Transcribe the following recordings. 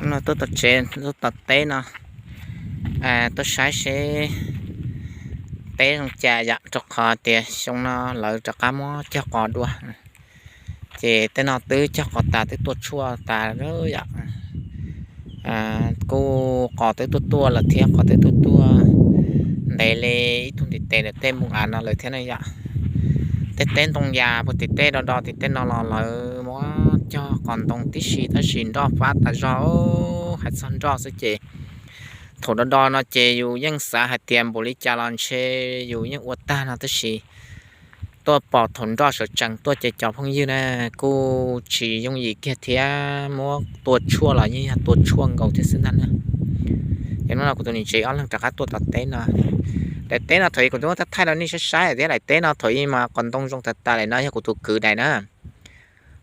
No tuaj tom tsev, tuaj tom teb no, tuaj saib seb teb zoo cas yom, rau qhov tias xyoo no lawv rov qab muab cog qos dua. Ces tej no twb cog qos tas, twb tuaj tshuaj tas lawm yom. Kuj qos twb tuaj tuaj lawm thiab, qos twb tuaj tuaj ntev li ib tug ntiv tes ntawm tej npoo av no lawm thiab na yom. Tej teb ntoo yas puag tim tej do do tim tej no los lawv muab cog qos ntoo tib si tab sis nroj fab tas zog, hais txog nroj xwb ces thaum do do no ces yus yeej xav hais tias npaum li cas los ntshe yus yeej ua tag no tab sis tuaj pom thaum nroj sawv tsees tuaj ces cov phooj ywg na, kuj tsis yooj yim kiag thiab, muab tua tshuaj los yeej yog tua tshuaj nkaus thiab xwb ntag na. Ces hnub no kuv tus niam tsev ob leeg rov qab tuaj tom teb no. Daim teb no thaum ub kuv twb muab thaij rau nej saib saib thiab, daim teb no thaum ub mas qos ntoo zoo tas tas li no yog kuv tus kwv daim na.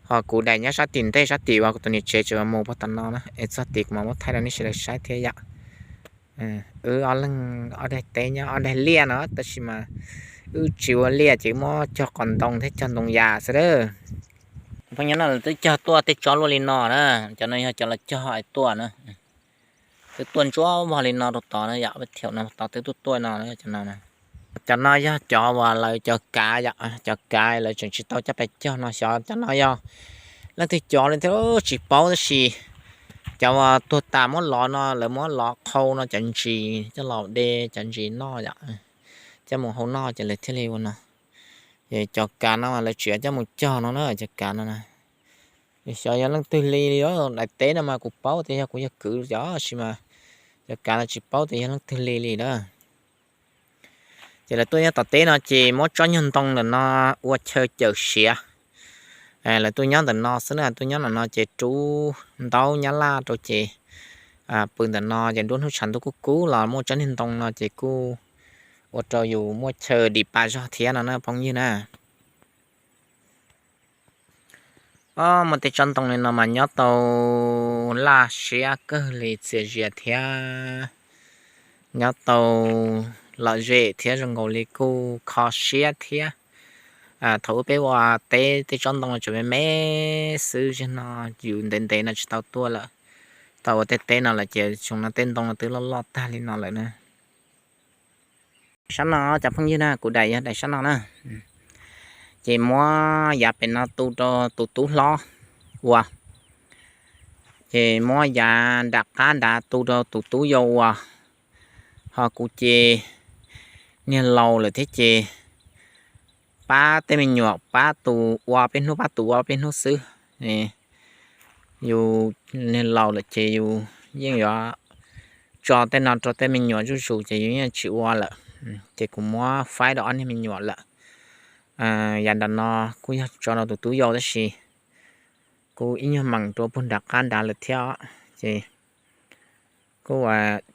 Ho kuv daim nyob sab tim ntej sab tim uas kuv tus niam tsev tseem mus puag tom no na, es txog tid kuv mam muab thaij rau nej sawv daws saib thiab yom. Wb ob leeg ob daim teb nyob ob daim liaj no tab sis mas wb tsis ua liaj ces muab cog qos ntoo thiab cog ntoo yas xwb lawm. Phooj ywg, no lawv twb cog tuaj tej tsob luaj li no na, cov no yog cov lawv cog tuaj na. Twb tuaj ntsuab vog li no rau tod na yom, peb thiaum no tod twb tuaj tuaj no, cov no na. Cov no yog cov uas lawv cov kav yom, cov kav lawv tseem tsis tau coj pes cog no, xyov cov no yog leej twg cov li thiab tsis paub tab sis cov uas tuag tas muab lov no, lawv muab lov qhau no cov ntsis coj los de cov ntsis noj yom, coj mus hau noj ces lawv thiaj li ua no. Ces cov kav no mas lawv tseem coj mus cog no na, cov kav no na. Xyov yog leej twg li li, daim teb no mas kuv paub tias yog kuv yawg kwv cov tab sis mas cov kav no tsis paub tias yog leej twg li li lawm. Ces lawv tuaj nyob tom teb no ces muab tsob nyuag ntoo ntawm no ua chaw cawm siav. Lawv tuaj nyob ntawm no xwb na, tuaj nyob ntawm no ces rub ntaub nyab laj rau ces pw ntawm no ces nruab hnub tshav ntuj kub kub los muaj tsob niag ntoo no ces kuj ua rau yus muaj chaw dim pa zog thiab no na phooj ywg na. Ob, muaj tej tsob ntoo li no mas nyob tau laj siab kawg li txias zias thiab, nyob tau lom zem thiab zoo nkaus li kuj kho siab thiab. Thaum ub peb ua teb tej tsob ntoo tseem me me xwb, zaum no yus ntev ntev no tsis tau tuaj lawm, tau ua tej teb no lawm ces xyoo no tej ntoo no twb loj loj tag li no lawm na. Sab no cov phooj ywg na, kuv daim yog daim sab no na. Ces muab yav pem no tu rau tus tub hlob ua, ces muab yav nram qab nrad tu rau tus tub yau ua. Ho kuv ces niag laus lawm thiab ces pab tej me nyuam, pab tus ua peb hnub pab tus ua peb hnub xwb. Yus niag laus lawm ces yus yeej yuav tso tej no rau tej me nyuam zuj zus ces yus yeej tsis ua lawm. Ces kuv muab faib rau ob niag me nyuam lawm. Yav nram no kuj yog tso rau tus tub yau tab sis kuv ib nyuag meem rau puag nram qab nrad lawm thiab os. Ces kuj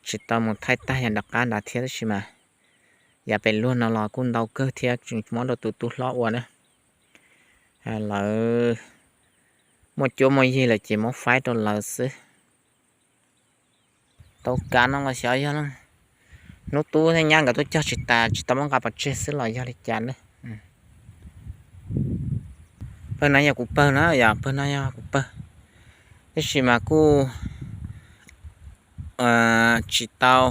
tsis tau mus thaij tag yav nram qab nrad thiab tab sis mas yav pem luag no los kuj ntau kawg thiab, tseem muab rau tus tub hlob ua na. Lawv muaj cuab muaj yig lawm ces muab faib rau lawv xwb. Tau kav no los xyov yog hnub tub thiab nyab nkawd tuaj cog tsis tas tsis tau muab nqa pov tseg xwb los yog li cas na. Pawg no yog kuv pawg na, yog pawg no yog kuv pawg, tab sis mas kuj tsis tau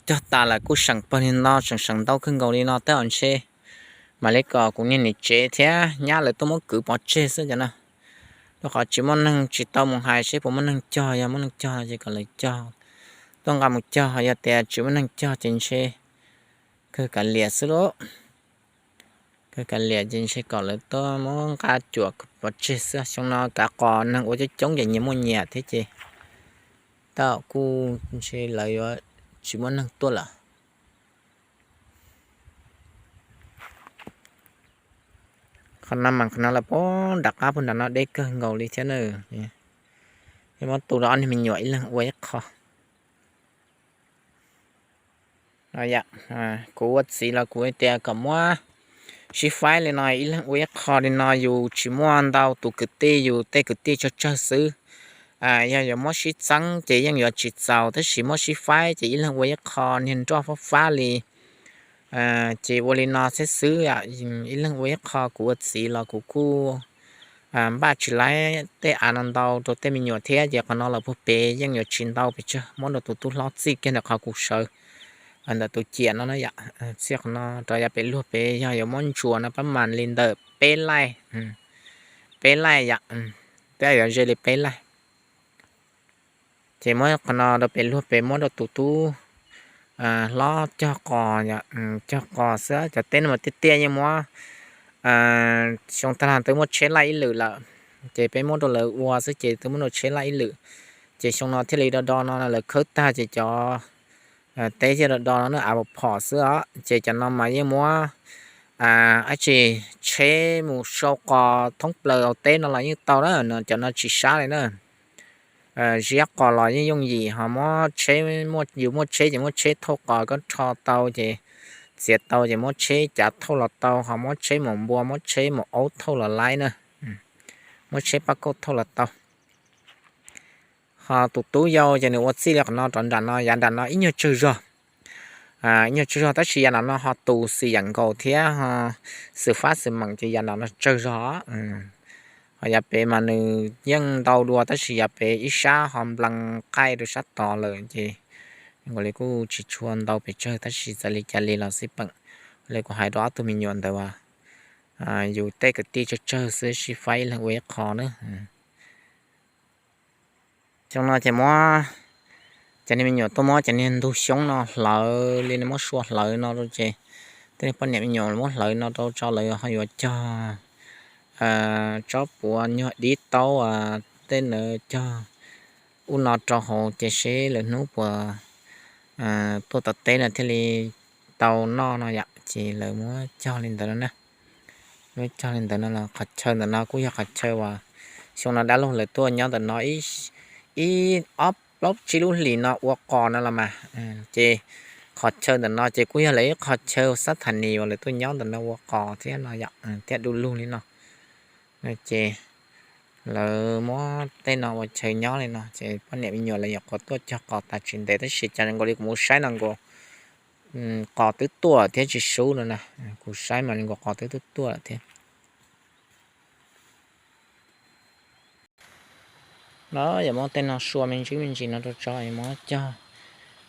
cog tas lawm, kuj seem pawg li no, seem seem ntau kawg nkaus li no thiab os ntshe. Mam li kom kuv niag niam tsev thiab nyab lawv tuaj muab kwv pov tseg xwb cov no, rau qhov tsis muaj neeg, tsis tau mus hais seb puas muaj neeg cog, yog muaj neeg cog no ces kom lawv cog, tuaj nqa mus cog, yog tias tsis muaj neeg cog ces ntshe kawg kav liam xwb lauj. Kawg kav liam ces ntshe kom lawv tuaj muab nqa cuam pov tseg xwb. Xyoo no kav qos neeg ua coob coob ces nyias muaj nyias thiab ces tab kuj ntshe lawv yuav tsis muaj neeg tuaj lawm. Qhov no mas qhov no lawv puag nram qab puag nram no deb kawg nkaus li thiab na. Muab tu rau ob niag me nyuam ib leeg ua ib qho. Kuv ua txiv los kuv tias kom muab sib faib li no, ib leeg ua ib qho li no, yus tsis muaj ntau tus kwv tij, yus tej kwv tij tsawg tsawg xwb. Yog yuav muab sib txeeb ces yeej yuav tsis txaus, tab sis muab sib faib ces ib leeg ua ib qho, niag nroj fab fab li. Ces ua li no xwb xwb, ib leeg ua ib qho, kuv ua txiv los kuv kuj npaj tsis laib tej av no ntau rau tej me nyuam thiab ces qhov no los puag pem yeej yuav tsis ntau pes tsawg, muab rau tus tub hlob txij kiag ntawm qhov kuv sawv ntawm tus ciam no na yom. Txij qhov no rov yav pem luag pem yog yuav muab ntsuas no pab mas li ntawm peb laij, peb laij yom, twb yuav ze li peb laij. Ces muab qhov no rau pem luag pem muab rau tus tub hlob cog qos, cog qos xwb. Cov teb no mas tiaj tiaj yeej muab, xyoo tag los twb muab tsheb laij ib lwm lawm, ces peb muab rau lawv ua xwb ces twb muab rau tsheb laij ib lwm. Ces xyoo no thiaj li do do no lawv khawb tag ces cov teb thiaj do do no na, av phom xwb os. Ces cov no mas yeej muab dab tsi tsheb mus sau qos thoob plaws hauv teb no los yeej tau na, cov no tsis sab li na. Ziab qos los yeej yooj yim, ho muab tsheb, yus muaj tsheb ces muab tsheb thauj qos koj rho tau ces txiav tau ces muab tsheb cav thauj los tau, ho muab tsheb mus npua muab tsheb mus aub thauj los laib na, muab tsheb pab kauj thauj los tau. Ho tus tub yau ces nws ua txij li qhov no rov nram no, yav nram no ib nyuag tsawg zog, ib nyuag tsawg zog tab sis yav nram no ho tus xim yam nkaus thiab ho xwm fab xwm meem ces yav nram no tsawg zog. Ho yav pem mas nws yeej ntau dua tab sis yav pem ib sab ho nplees qaij rau sab tod lawm ces nkaus li kuj tsis tshua ntau pes tsawg tab sis txawm li cas li los xij peem li kuv hais rau ob tug me nyuam ntawd as, yus tej kwv tij tsawg tsawg xwb sib faib ib leeg ua ib qho na. Xyoo no ces muab cov niag me nyuam tuaj muab cov niag ntug xyoob no hlawv li, muab sua hlawv no rau ces tej niag poj niam me nyuam muab hlawv no rau tso lawv ho yuav cog tsob puav nyuag dib taub tej ntawd cog ub no rau hauv ces seb lwm hnub puas tuaj tom teb no thiaj li tau noj no yom, ces lawv muab cog li ntawd no na. Muab cog li ntawd no los qhov chaw ntawm no kuj yog qhov chaw uas xyoo no dab laug lawv tuaj nyob ntawm no ib ob plaub tsib lub hlis no ua qos no los mas, ces qhov chaw ntawm no ces kuj yog lawv ib qho chaw xab tha nis uas lawv tuaj nyob ntawm no ua qos thiab no yom, thiab du lug li no. Ces lawv muab tej no ua chaw nyob li no ces poj niam me nyuam lawv nyuam qhuav tuaj cog qos tas tsis ntev tab sis cas nkaus li kuv mus saib no nkaus qos twb tuaj thiab tsis sub no na. Kuv saib mas nkaus qos twb tuaj tuaj lawm thiab. No yog muab tej no sua me ntsis me ntsis no rau tso, muab cog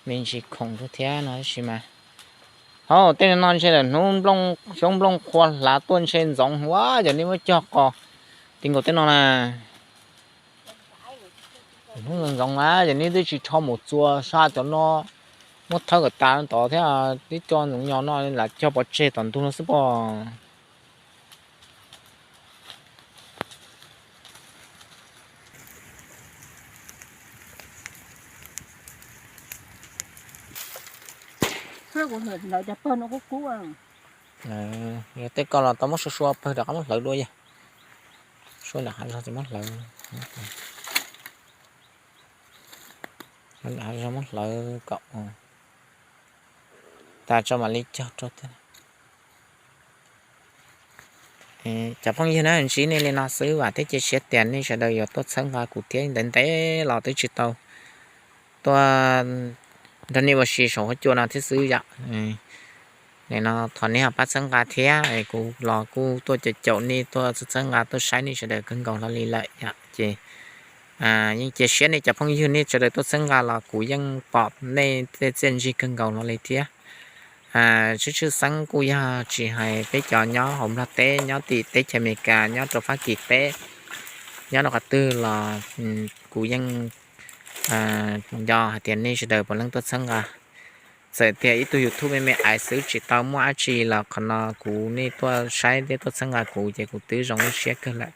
me ntsis khoom rau thiab no tab sis mas, hauv tej no ntshe lawm hnub xyoob nplooj qhuav hlav tuaj ntshe ntxoov ua yog nej muab cog qos ti nkaus tej no na. Hnub ntxoov ntxoov a yog nej twb tsis rho mus txua sab cov no, muab thawb kom tas tod thiab twb coj ntxoov nyo no lam cog pov tseg tom ntug no xwb pob. Yog tej ko los tau muab sua sua pawg rov qab muab hlawv dua yog. Sua nram hav zog ces muab hlawv. Nram hav zog muab hlawv kom tas tso mam li cog rau thiab. Cov phooj ywg na, ntsib nej li no xwb, vam thiab cia siab tias nej sawv daws yuav tuaj txhawb nqa kuv thiab. Ntev ntev los twb tsis tau tuaj nrog nej ua si saum huab cua no thiab xwb yom. Nim no thov nej ho pab txhawb nqa thiab, kuv los kuj tuaj caum caum nej tuaj txhawb nqa tuaj saib nej sawv daws kawg nkaus hlo li lawm yom. Ces yeej cia siab nej cov phooj ywg nej sawv daws tuaj txhawb nqa los kuv yeej pom nej tej txiaj ntsig kawg nkaus hlo li thiab. Tshwj tshwj xeeb kuj yog tsis hais peb cov nyob hauv Nplog teb, nyob tim teb chaws Amelikas, nyob rau Fab Kis teb, nyob rau qhov twg los kuv yeej nco hais tias nej sawv daws puav leej tuaj txhawb nqa. Txawm tias ib tug YouTube me me ais xwb tsis tau muaj dab tsi los qhov no kuv nej tuaj saib thiab tuaj txhawb nqa kuv ces kuv twb zoo lub siab kawg lawm.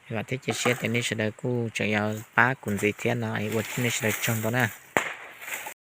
Vam thiab cia siab tias nej sawv daws kuj tseem yuav pab kuv ntxiv thiab no, ua nej sawv daws tsaug ntau na.